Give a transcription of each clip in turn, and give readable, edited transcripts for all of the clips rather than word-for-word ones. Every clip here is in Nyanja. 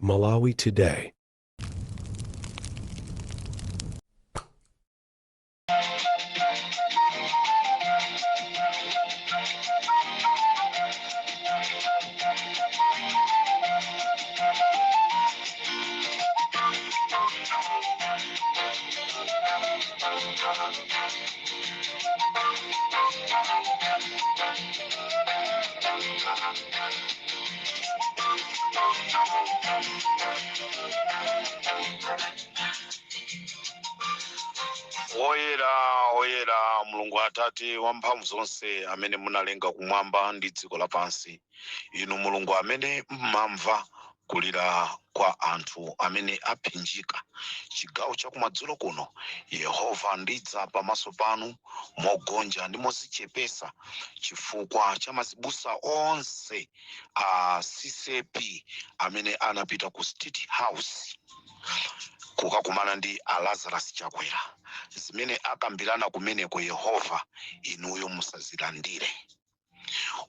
Malawi Today. Woyera, woyera, Mulungu Atate wamphamvu zonse, amene munalenga kumwamba ndi dziko lapansi, inu Mulungu amene mmamva kulira kwa anthu amene aphinjika chigawo chakumadzulo kuno, Yehova, ndidza pamaso panu mogonja ndi mozichepesa chifukwa cha mazibusa onse a CCAP amene anapita ku State House kukakumana ndi a Lazarus Chakwera. Zimene akambirana kumeneko, Yehova, inuyo musazilandire.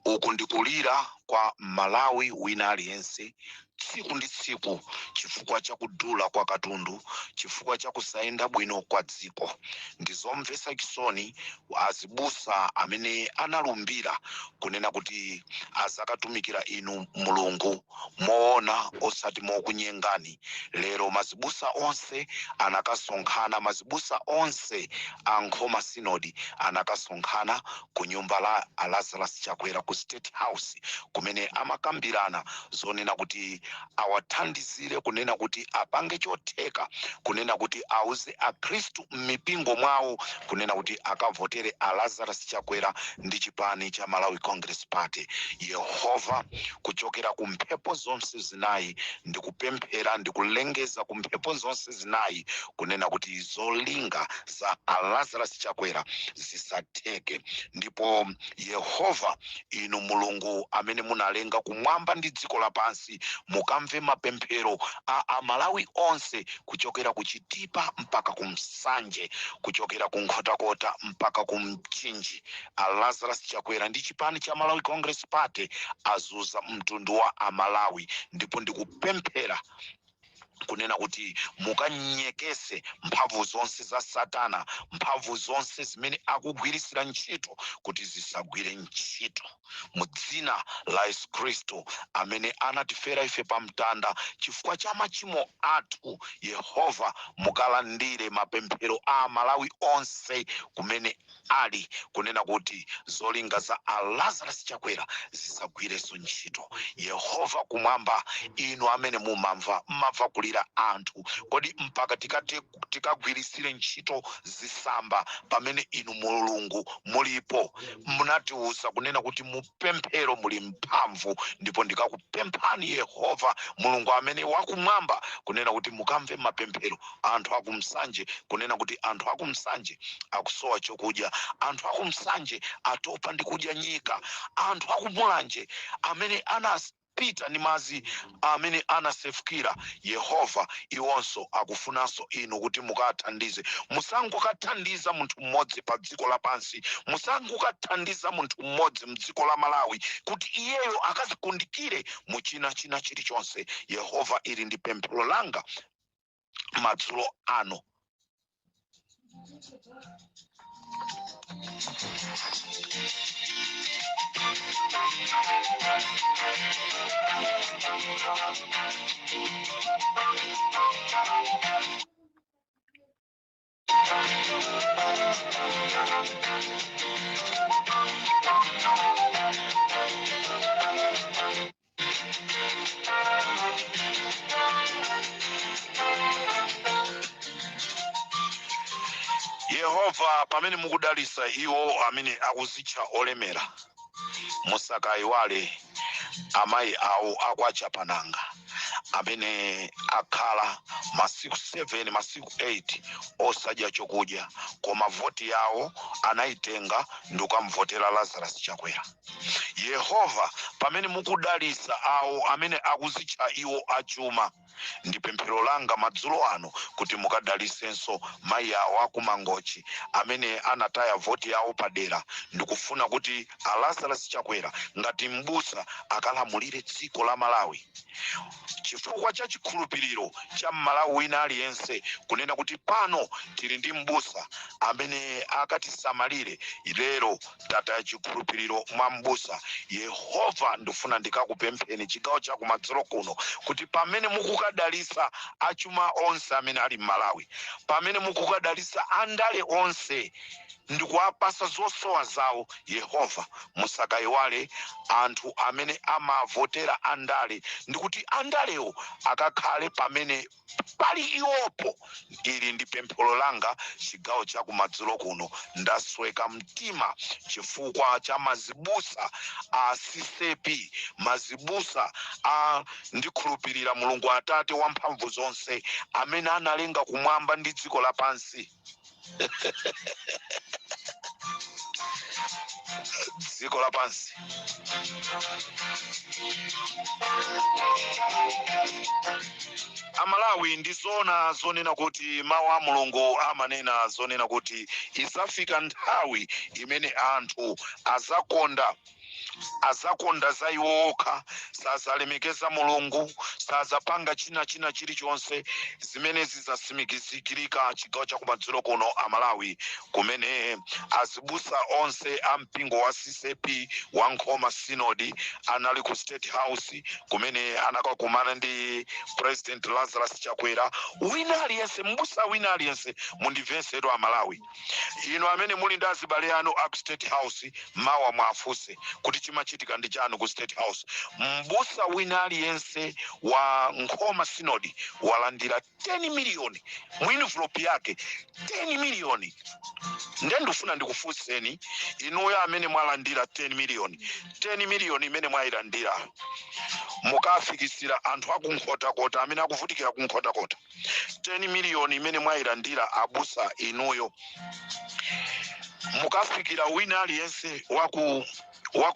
Uku ndi kulira kwa Malawi wina aliyense tsiku ndi tsiku chifukwa cha kudula kwa katundu, chifukwa cha kusayenda bwino kwa dziko. Ndizomvetsa chisoni, azibusa amene analumbira kunena kuti azakatumikira inu Mulungu moona osati mokunyengani, lero mazibusa onse anakasonkhana, mazibusa onse a Nkhoma Synod anakasonkhana ku nyumba la a Lazarus Chakwera ku State House, kumene amakambirana zonena kuti awathandizire kunena kuti apange chotheka kunena kuti auze akhristu m'mipingo mwawo kunena kuti akavotere a Lazarus Chakwera ndi chipani cha Malawi Congress Party. Yehova, kuchokera ku mphepo zonse zinayi ndikupemphera, ndikulengeza ku mphepo zonse zinayi kunena kuti zolinga za a Lazarus Chakwera zisatheke. Ndipo Yehova, inu Mulungu amene munalenga kumwamba ndi dziko lapansi, mukamve mapemphero a Amalawi onse kuchokera ku Chitipa mpaka ku Nsanje, kuchokera ku Nkhotakota mpaka ku Mchinji. A Lazarus Chakwera ndi chipani cha Malawi Congress Party azuza mtundu wa Amalawi, ndipo ndikupemphera kunena kuti mukanyekese mphamvu zonse za Satana, mphamvu zonse zimene akugwirisira ntchito kuti zisagwire ntchito, mu dzina la Yesu Khristu amene anatifera ife pa mtanda chifukwa cha machimo athu. Yehova, mukalandire mapemphero a Amalawi onse kumene ali, kunena kuti zolinga za a Lazarus Chakwera zisagwirenso ntchito. Yehova kumwamba, inu amene mumamva, mmamva kulira anthu, kodi mpaka tikati tikagwirisire ntchito zisamba pamene inu Mulungu mulipo? Munatiuza kunena kuti mupemphero muli mphamvu, ndipo ndikakupemphani Yehova Mulungu amene wakumwamba kunena kuti mukamve mapemphero anthu akumsanje, kunena kuti anthu akumsanje akusowa chokudya, anthu akumsanje atopa ndi kudya nyika, anthu akumulanje amene anapita ndi madzi amene anasefukira, Yehova, iwonso akufunanso inu kuti mukathandize. Musangokathandiza munthu mmodzi pa dziko lapansi, musangokathandiza munthu mmodzi mdziko la Malawi kuti iyeyo akazikundikire mu china china chilichonse. Yehova, ili ndi pemphero langa madzulo ano. Yehova, pamene mukudalisa iwo amene akuzitcha olemera, musakayiwale amayi awo akwachapananga amene akhala masiku 7, masiku 8 osadya chokudya, koma voti yawo anayitenga ndikukamvotera Lazarus Chakwera. Yehova, pamene mukudalisa awo amene akuzitcha iwo achuma, ndi pemphero langa madzulo ano kuti mukadalisenso mayi awo akumangochi amene anataya voti yawo padera ndikufuna kuti a Lazarus Chakwera ngati mbusa akalamulire dziko la Malawi. Chifukwa cha chikhulupiriro cha Mmalawi wina aliyense kunena kuti pano tili ndi m'busa amene akatisamalire, lero tataya chikhulupiriro mwa m'busa. Yehova, ndifuna ndikakupempheni chigawo cha kumadzulo kuno kuti pamene mukukadalisa achuma onse amene ali m'Malawi, pamene mukukadalisa andale onse ndikuwapasa zosowa zawo, Yehova, musakayiwale anthu amene amavotera andale, ndikuti andalewo akakhale pamene pali iwopo. Ili ndi pemphero langa chigawo cha kumadzulo kuno. Ndasweka mtima chifukwa cha mazibusa a CCAP, mazibusa a ndikhulupirira Mulungu Atate wamphamvu zonse amene analenga kumwamba ndi dziko lapansi. Dziko lapansi, Amalawi, ndi zoona zonena kuti mawu a Mulungu amanena zonena kuti izafika nthawi imene anthu azakonda za iwo okha, sazalemekeza Mulungu, sazapanga china china chilichonse. Zimene zizatsimikizikirika chigawo chakumadzulo kuno, Amalawi, kumene azibusa onse a mpingo wa CCAP wa Nkhoma Synod anali ku State House kumene anakakumana ndi President Lazarus Chakwera. Wina aliyense, mbusa wina aliyense, mundimvetsetu Amalawi, inu amene muli ndi azibale anu a ku State House, mawa mwafunse kuti chimachitika ndi chani ku State House. Mbusa wina aliyense wa Nkhoma Synod walandira 10 miliyoni mu envelope yake, 10 miliyoni. Nde ndifuna ndikufunseni inuyo amene mwalandira 10 miliyoni, 10 miliyoni imene mwayilandira mukafikisira anthu akuNkhotakota amene akuvutikira kuNkhotakota? 10 miliyoni imene mwayilandira abusa inuyo mukafikira wina aliyense waku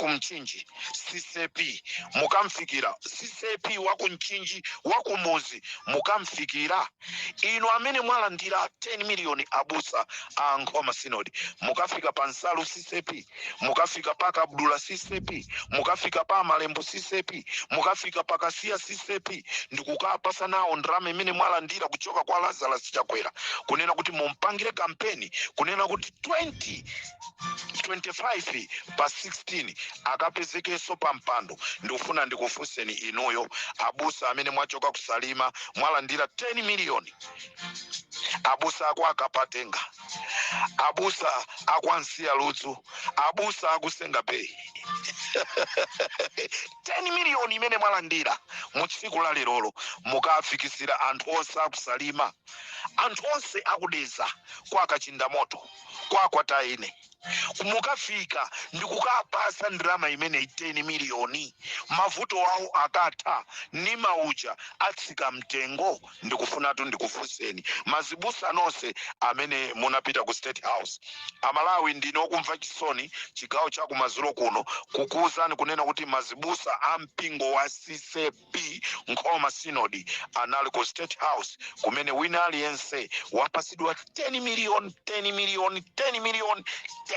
Mchinji CCAP? Mukamfikira CCAP waku Mchinji, wakumuzi? Mukamfikira inu amene mwalandira 10 miliyoni abusa a Nkhoma Synod, mukafika pa Nsalu CCAP? Mukafika pa Kabudula CCAP? Mukafika pa Malembo CCAP? Mukafika pa Kasiya CCAP ndikukapasa nawo ndalama imene mwalandira kuchoka kwa Lazarus Chakwera kunena kuti mumpangire kampeni, kunena kuti 2025 pa 16 akapezekenso pa mpando? Ndikufuna ndikufunseni inuyo abusa amene mwachoka ku Salima, mwalandira 10 miliyoni, abusa aku Akapatenga, abusa aku Nsiya Ludzu, abusa aku Senga Bay, 10 miliyoni imene mwalandira mu tsiku la lerolo mukafikisira anthu onse akuSalima, anthu onse akuDeza, kwa Kachindamoto, kwa Kwataine? Mukafika ndikukapasa ndalama imeneyi 10 miliyoni, mavuto awo akatha, nima uja atsika mtengo? Ndikufunatu ndikufunseni mazibusa nonse amene munapita ku State House. Amalawi, ndine okumva chisoni chigawo cha kumadzulo kuno kukuwuzani kunena kuti mazibusa a mpingo wa CCAP Nkhoma Synod anali ku State House kumene wina aliyense wapasidwa 10 million, 10 million, 10 million,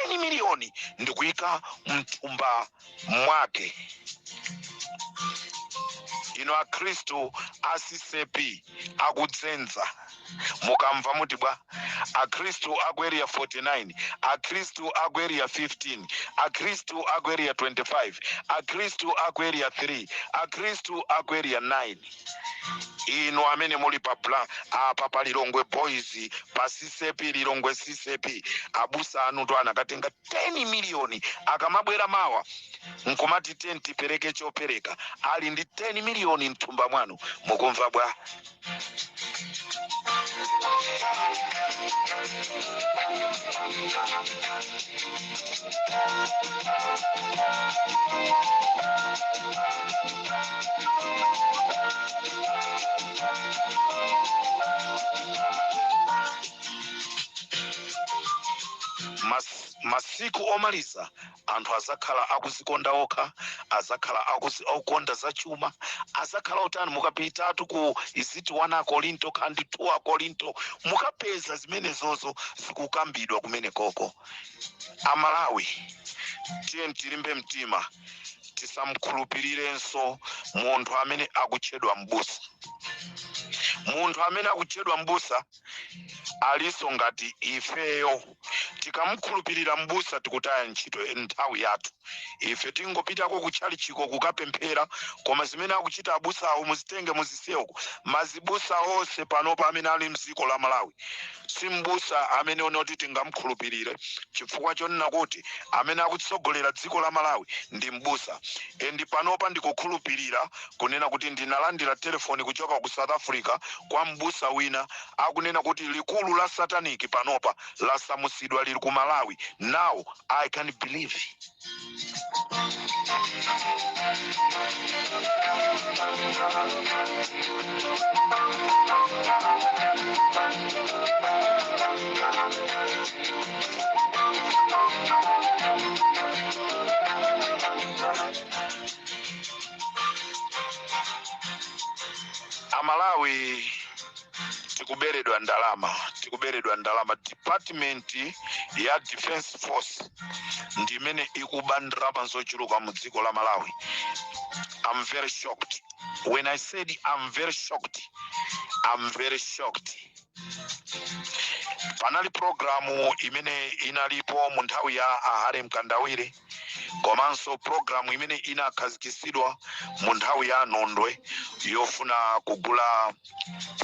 10 million ndikuyika mthumba mwake. Inu Akhristu a CCAP akudzenza, mukamva muti bwa? Akhristu aku Area 49, Akhristu aku Area 15, Akhristu aku Area 25, Akhristu aku Area 3, Akhristu aku Area 9, inu amene muli pa bla apa pa Lilongwe Boys, pa CCAP, Lilongwe CCAP, abusa anutu anakatenga 10 miliyoni. Akamabwera mawa nkumati 10 tipereke chopereka, ali ndi 10 miliyoni mthumba mwanu, mukumva bwa? Masiku omaliza anthu azakhala akuzikonda okha, azakhala akukonda zachuma, azakhala otani. Mukapitatu ku iziti 1 Akorinto kandi 2 Akorinto, mukapeza zimenezozo zikukambidwa kumene koko. Amalawi, tiye tilimbe mtima. Tisamkhulupirirenso munthu amene akutchedwa mbusa. Munthu amene akutchedwa mbusa alinso ngati ifeyo. Tikamkhulupirira mbusa, tikutaya ntchito, nthawi yathu. Ife tingopitako kutchalichiko kukapemphera, koma zimene akuchita abusawo muzitenge, muzisiyeko. Mazibusa onse panopa amene ali mdziko la Malawi, si mbusa amene onoti tingamkhulupirire, chifukwa chonena kuti amene akutsogolera dziko la Malawi ndi mbusa. And panopa ndikukhulupirira kunena kuti ndinalandira telefoni kuchoka ku South Africa kwa mbusa wina, akunena kuti likulu la satanic panopa lasamusidwa, lili ku Malawi. Now I can believe. Amalawi, tikuberedwa ndalama, tikuberedwa ndalama. Department ya Defense Force ndi imene ikuba ndalama zochuluka mu dziko la Malawi. I'm very shocked. When I said I'm very shocked, I'm very shocked. Panali programu imene inalipo mu nthawi ya a Harry Mkandawire, komanso programu imene inakhazikitsidwa mu nthawi ya Nondwe, yofuna kugula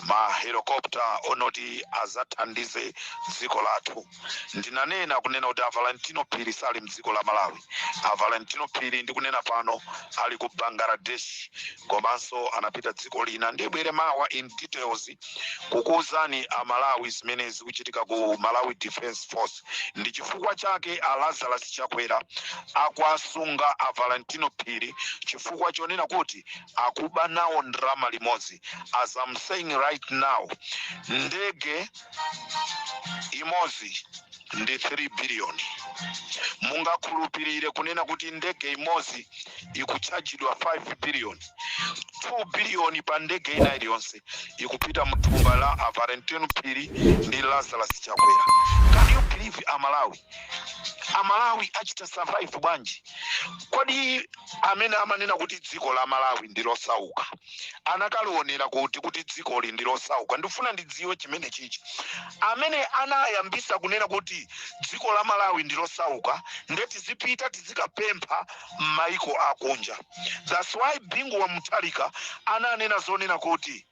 ma helicopter onoti azathandize dziko lathu. Ndinanena kunena kuti a Valentino Phiri sali mdziko la Malawi. A Valentino Phiri, ndikunena pano, ali ku Bangladesh, komanso anapita dziko lina. Ndibwere mawa in details kukuwuzani Amalawi zimene zikuchitika ku Malawi Defense Force. Ndi chifukwa chake a Lazarus Chakwera akuasunga a Valentino Phiri, chifukwa chonena kuti akuba nawo ndalama limodzi. As I'm saying right now, ndege imodzi ndi 3 billion. Mungakhulupirire kunena kuti ndege imodzi ikuchajidwa 5 billion? 2 billion pa ndege ina iliyonse ikupita mthumba la a Valentino Phiri ndi Lazarus Chakwera. Can you believe, Amalawi? Amalawi achita survive bwanji? Kodi amene amanena kuti dziko la Malawi ndi losauka anakalionera kuti dzikoli ndi losauka? Ndifuna ndidziwe chimene chichi. Amene anayambisa kunena kuti dziko la Malawi ndi losauka, nde tizipita tizikapempha m'maiko akunja. That's why Bingu wa Mutharika ananena zonena kuti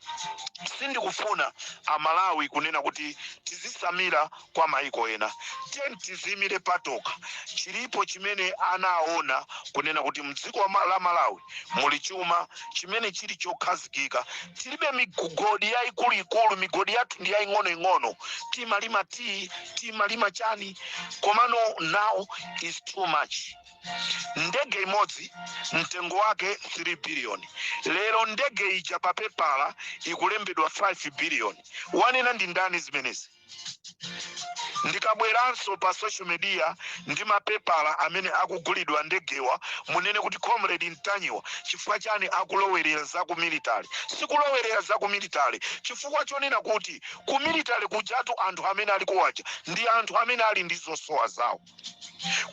sindikufuna Amalawi kunena kuti tizisamira kwa maiko ena, tiyeni tiziyimire patoka. Chilipo chimene anaona kunena kuti mdziko la Malawi muli chuma chimene chili chokhazikika. Tilibe migodi yayikuluikulu, migodi yathu ndi yaying'onoing'ono. Timalima tii, timalima chani, komano now is too much. Ndege imodzi mtengo wake 3 billion. Lero ndege ija pa pepala ikulembedwa 5 billion. Wanena ndi ndani zimenezi? Ndikabweranso pa social media ndi mapepala amene akugulidwa ndegewa, munene kuti Comrade Ntanyiwa chifukwa chani akulowerera za ku military? Sikulowerera za ku military, chifukwa chonena kuti ku military kujatu anthu amene ali kuwaja ndi anthu amene ali ndi zosowa zawo.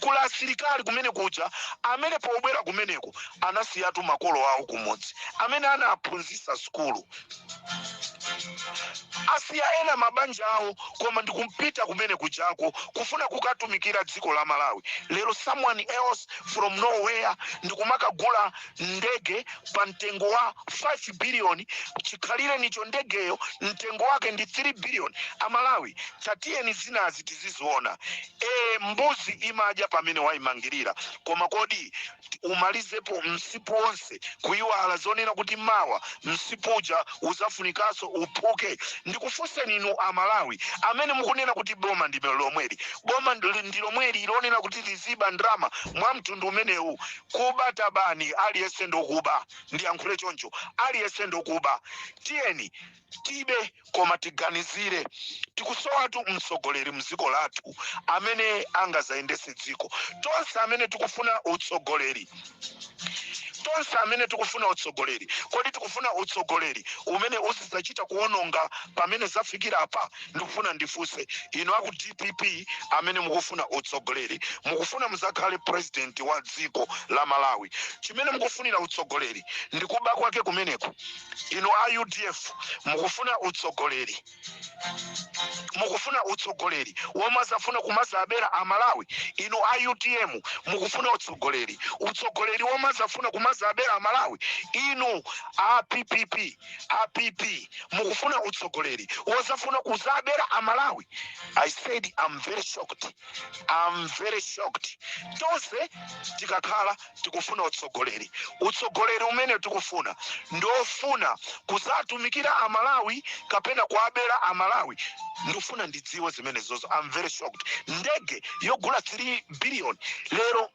Kula asilikali kumene kuja amene pobwera kumeneko anasiyatu makolo awo kumudzi amene anaphunzitsa sukulu, asiya ena mabanja awo, koma ndikumpita kumene kujako kufuna kukatumikira dziko la Malawi. Lero someone else from nowhere ndikumakagula ndege pa mtengo wa 5 billion, chikhalire nicho ndegeyo mtengo wake ndi 3 billion. Amalawi, tatiyeni zinazi tiziziona. Mbuzi imadya pamene wayimangirira, koma kodi umalizepo msipu wonse kuyiwala zonena kuti mawa msipu uja uzafunikanso uphuke? Ndikufunseni inu Amalawi amene mukunena kuti boma ndi lomweli, boma ndi lomweli lonena kuti liziba ndalama mwa mtundu umenewu. Kuba tabani, aliyense ndokuba. Ndiyankhule choncho, aliyense ndokuba. Tiyeni tibe, koma tiganizire. Tikusowatu mtsogoleri mdziko lathu amene angazayendese dziko. Tonse amene tikufuna utsogoleri, Tonse amene tikufuna utsogoleri, kodi tikufuna utsogoleri umene uzidzachita kuwononga pamene zafikira apa? Ndikufuna ndifunse inu aku DPP amene mukufuna utsogoleri, mukufuna muzakhale president wa dziko la Malawi, chimene mukufunira utsogoleri ndikuba kwake kumeneko? Inu a UDF mukufuna utsogoleri, mukufuna utsogoleri womazafuna kumazabera Amalawi? Inu a UTM mukufuna utsogoleri, utsogoleri womazafuna kumazabera Amalawi? Inu a PPP, a PP, mukufuna utsogoleri wozafuna kuzabera Amalawi? I said I'm very shocked, I'm very shocked. Tonse tikakhala tikufuna utsogoleri, utsogoleri umene tikufuna ndofuna kuzatumikira Amalawi kapena kuabera Amalawi? Ndifuna ndidziwe zimenezozo. I'm very shocked. Ndege yogula 3 billion, lero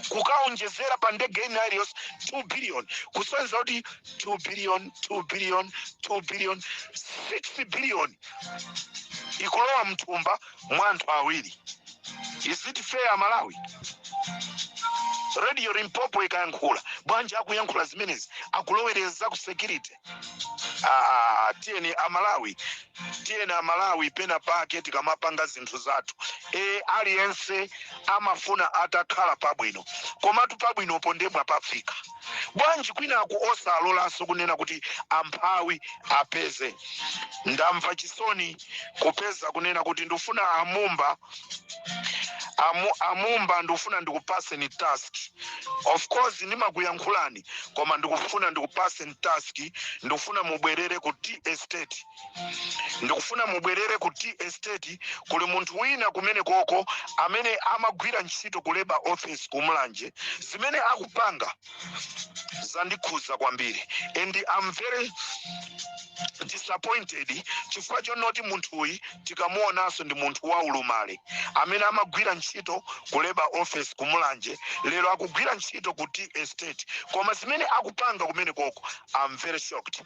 kukaonjezera pa ndege ina iliyonse 2 billion, kusonyeza kuti 2 billion, 2 billion, 2 billion, 6 billion ikulowa mthumba mwa anthu awiri. Is it fair, Malawi? Radio Limpopo ikayankhula bwanji? Akuyankhula zimenezi, akulowereza ku security. Ah, tiyeni Amalawi, tiyeni Amalawi, pena pake tikamapanga zinthu zathu, aliyense amafuna atakhala pabwino, komatu pabwinopo ndemwe pafika bwanji kwinaku osalolanso kunena kuti amphawi apeze? Ndamva chisoni kupeza kunena kuti ndifuna amumba amumba, ndikufuna ndikupaseni task. Of course ndimakuyankhulani, koma ndikufuna ndikupaseni task. Ndikufuna mubwerere ku tea estate, ndikufuna mubwerere ku tea estate. Kuli munthu wina kumene koko amene amagwira ntchito ku labor office kumulanje. Zimene akupanga zandikhuza kwambiri and I'm very disappointed, chifukwa chonoti munthuyi tikamuonanso ndi munthu wa ulumale amene amagwira ntchito ku labor office kumulanje, lero akugwira ntchito ku tea estate, koma zimene akupanga kumene koko, I'm very shocked.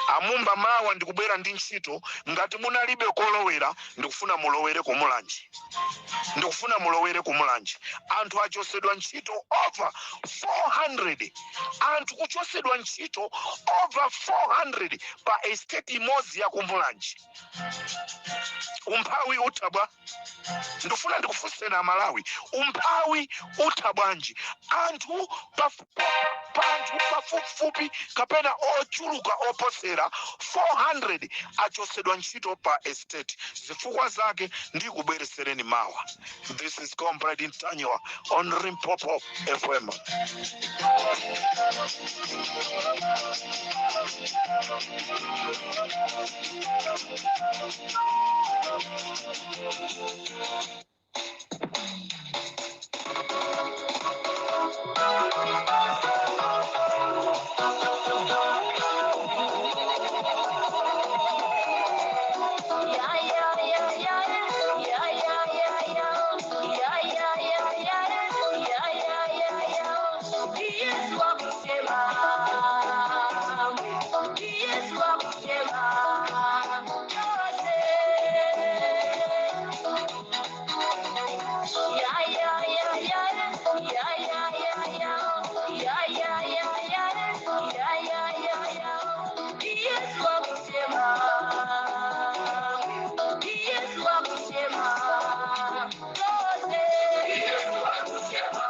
Amumba, mawa ndikubwera ndi ntchito. Ngati munalibe kolowera, ndikufuna mulowere kumulanje, ndikufuna mulowere kumulanje. Anthu achosedwa ntchito over 400, anthu kuchosedwa ntchito over 400 pa estate imodzi ya kumulanje. Umphawi utha bwa? Ndifuna ndikufunseni Amalawi, umphawi utha bwanji anthu pa anthu pafupifupi kapena ochuluka oposera 400 achosedwa ntchito pa estate? Zifukwa zake ndikubweresereni mawa. This is Comrade Ntanyiwa on Limpopo FM. Yesu akusema, Yesu akusema, yote. Ya ya ya ya ya ya ya ya ya ya ya ya ya ya ya ya. Yesu akusema, Yesu akusema, yote. Yesu akusema,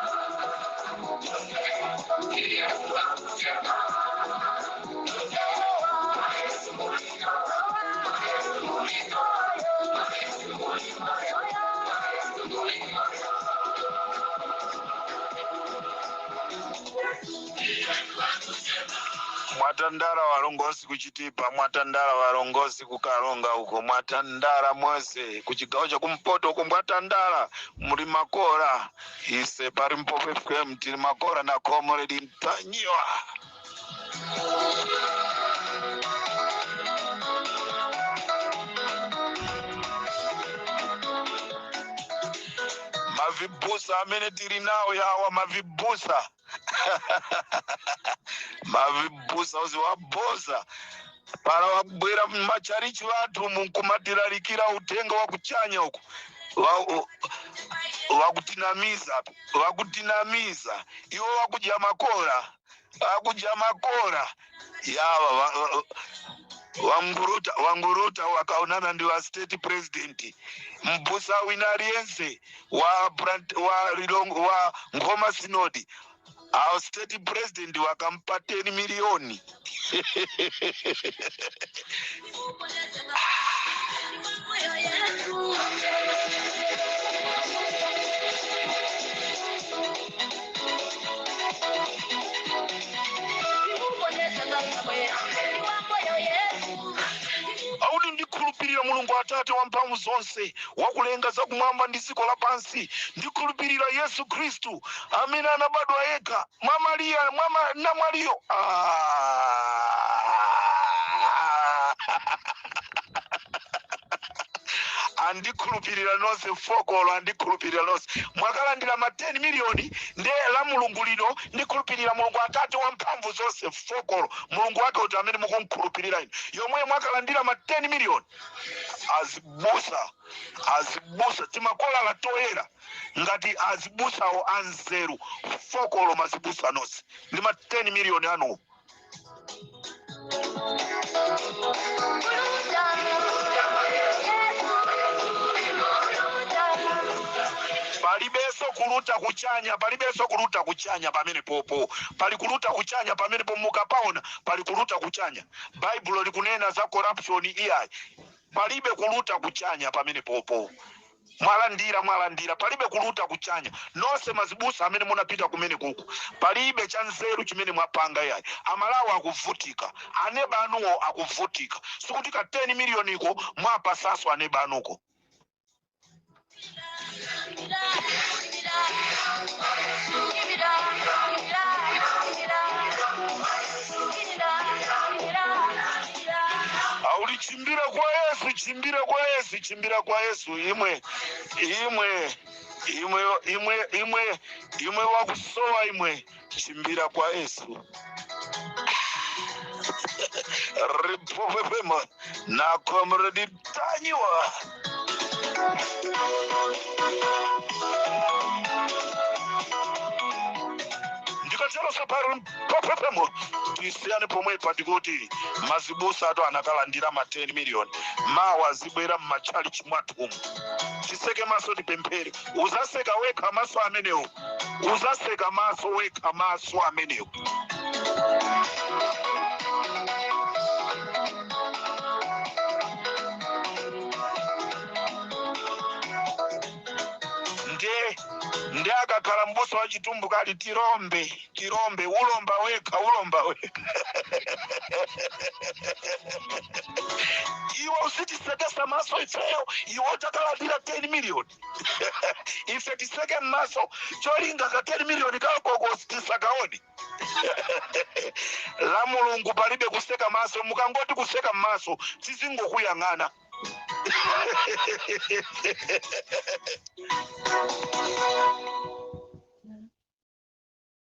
Yesu akusema, Yesu Mwatandala walongosi kuchitipa, mwatandala walongosi kukalonga uko, mwatandala mwese kuchigawo cha kumpoto uko, mwatandala muli makora. Ise pa Limpopo FM tili makora na Comrade Ntanyiwa. Mavibusa amene tili nawo yawa, mavibusa, mavibusa uziwaboza para wabwera mumacharichi vathu munkumatilalikira uthenga wakuchanya uku, wakutinamiza, wakutinamiza iwo wakudya makora. Akuja makora yawa wanguruta wanguruta wakaonana ndi wa state president, mbusa wina aliyense wa wa Lilongwe, wa Nkhoma Synod, our state president wakampa 10 miliyoni. Auti ndikhulupirira Mulungu Atate wamphamvu zonse, wakulenga zakumwamba ndi dziko lapansi. Ndikhulupirira Yesu Khristu amene anabadwa yekha mwa Mariya mwa namwaliyo. Ah. Andikhulupirira nonse fokolo, andikhulupirira nonse mwakalandira ma 10 miliyoni. Nde la Mulungu lino, ndikhulupirira Mulungu Atate wamphamvu zonse, fokolo. Mulungu wake kuti amene mukumkhulupirira inu yomwe mwakalandira ma 10 miliyoni? Azibusa, azibusa timakolala toyera ngati azibusawo anzeru, fokolo mazibusa nonse ndi ma 10 miliyoni anuwo. Palibenso kuluta kuchanya, palibenso kuluta kuchanya pamene popo. Pali kuluta kuchanya pamene po? Mukapaona pali kuluta kuchanya? Baibulo likunena za corruption? Iyayi, palibe kuluta kuchanya pamene popo. Mwalandira, mwalandira, palibe kuluta kuchanya. Nonse mazibusa amene munapita kumene kuku, palibe cha nzeru chimene mwapanga yayi. Amalawi akuvutika, aneba anuwo akuvutika. Sikuti ka 10 miliyoniko mwapasaso aneba anuko. Aulichimbira kwa Yesu, chimbira kwa Yesu, chimbira kwa Yesu. Imwe, imwe, imwe, imwe, imwe, imwe wakusowa, imwe chimbira kwa Yesu. Ripopepema na Comrade Tanyiwa. Ndikatero sapari popepemo, tisiyane pomwepa. Tikuti mazibusa ato anakalandira ma 10 million, mawa zibwera mmachalichi mwathumu, tiseke maso, tipemphere. Uzaseka wekha maso amenewo, uzaseka maso wekha maso amenewo. Nde nde akakhala mbusa wa Chitumbuka ali tirombe, tirombe, ulomba wekha, ulomba wekha. Iwe usitisekesa maso ifeyo. Iwe utakalandira 10 million, ife tiseke mmaso cholinga ka 10 million kakoko tisakaone? La Mulungu palibe kuseka maso. Mukangoti kuseka mmaso, tizingokuyang'ana.